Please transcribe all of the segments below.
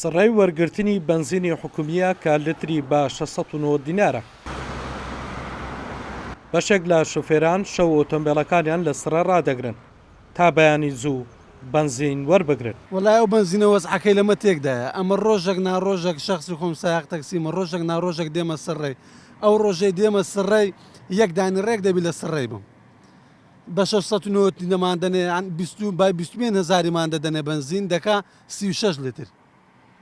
سڕەی وەرگرتنی بەنزینی حکومییە کە لتری بە 690 دینارە. بەشێک لە شوفێران شەو ئۆتۆمبێلەکانیان لە سڕە ڕادەگرن تا بەیانی زوو بەنزین وەربگرن. وەڵای ئەو بەنزینە وەزعەکەی لەمە تێکدایە ئەمە ڕۆژەک نا ڕۆژەک شەخسی خۆم سایەق تەکسیمە ڕۆژەک نا ڕۆژەک دێمە سڕەی ئەو ڕۆژەی دێمە سڕەی یەک دانی ڕێک دەبی لە سڕەی بم بە 690 دەمان دەنێ یان 20 بای 25 هەزاریمان دەدەنێ بەنزین دەکا 36 لتر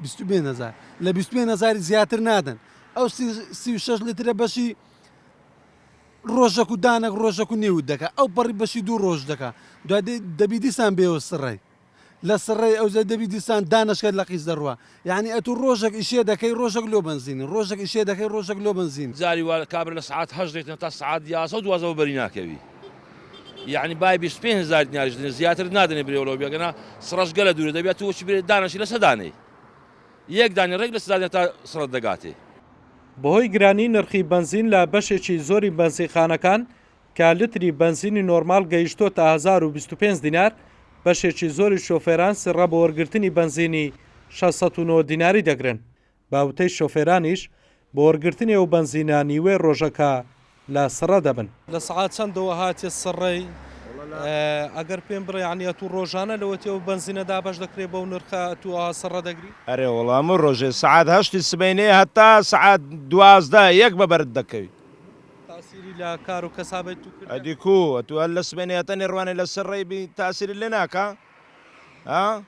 25 هەزار لە 25 هەزاری زیاتر نادەن ئەو 36 لترە بەشی ڕۆژەک و دانەک ڕۆژەک و نێوت دەکا ئەو پەڕی بەشی دوو ڕۆژ دەکا دوای دەبی دیسان بێوە سڕەی لە سڕەی ئەوجا دەبی دیسان دانەشکەت لە قیز دەڕوا یانی ئەتوو ڕۆژەک ئیشێ دەکەی ڕۆژەک لۆ بەنزینی ڕۆژەک ئیشێ دەکەی ڕۆژەک لۆ بەنزین. جاری وا کابرا لە سەعات هەشت دێتنە تا سەعات یازدە و دوازدە بەری ناکەوی یەعنی بای 25 هەزار دیناریش دەنێ زیاتر نادەنێ برێ وەڵەوە بێگەنا سڕەش گەلە دوورە دەبێت تو وەچی برێ دانەشی لەسە دانەی یەک دانێ ڕێک لە سدانێ تا سڕەت دەگاتێ. بەهۆی گرانی نرخی بەنزین لە بەشێکی زۆری بەنزینخانەکان کە لتری بەنزینی نۆرماڵ گەیشتۆتە 1025 دینار، بەشێکی زۆری شۆفێران سڕە بۆ وەرگرتنی بەنزینی 609 دیناری دەگرن. بە وتەی شۆفێرانیش، بۆ وەرگرتنی ئەو بەنزینە نیوەی ڕۆژەکە لە سڕە دەبن. لە سەعات چەندەوە هاتیە سڕەی؟ ئەگەر پێم بڵێ یانی ئەتوو ڕۆژانە لەوەتی ئەو بەنزینە دابەش دەکرێ بەو نرخە ئەتوو ئەوها سڕە دەگری؟ ئەرێ وەڵا هەموو ڕۆژێ سەعات هەشتی سبەینێ هەتا سەعات 12 یەک بە بەرد دەکەوی. تاسیری لە کار و کەسابەت تو کردیە؟ ئەدی کوو ئەتوو هەر لە سبەینێ هەتا نێڕوانێ لە سڕەی بی تاسیری لێ ناکا ها؟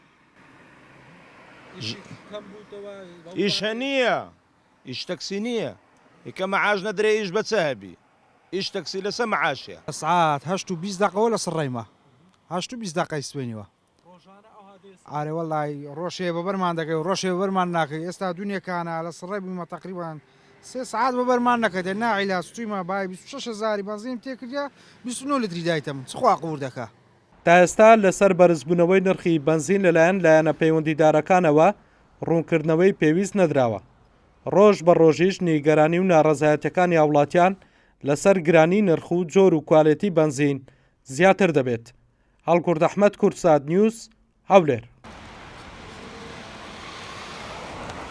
ئیش هەنیە ئیش تەکسی نییە ئیکە مەعاش نەدرێ ئیش بە چ هەبی ئیش تەکسی لەسە مەعاشە. سعات هەشت و 20 دەقەوە لە سڕەیمە هەشت و 20 دەقەی سوێنیوە ئارێ وەڵی ڕۆژێ بەبەرمان دەکەی و ڕۆژێ بەبەرمان ناکەی ئێستا دونیەکانە لە سڕێ بوومە تقریبان سێ سعات بەبەرمان نەکەێت ناعیلا ستویمە بای 26 هزاری بەنزین تێکردە 29 لتری دایتم چ خوا قبور دەکا. تا ئێستا لەسەر بەرزبوونەوەی نرخی بەنزین لەلایەن لایەنە پەیوەندیدارەکانەوە ڕوونکردنەوەی پێویست نەدراوە. ڕۆژ بە ڕۆژیش نیگەرانی و ناڕەزایەتیەکانی هاوڵاتیان لەسەر گرانی نرخ و جۆر و کوالێتی بەنزین زیاتر دەبێت. هەڵگورد ئەحمەد کوردسات نیوز، هەولێر.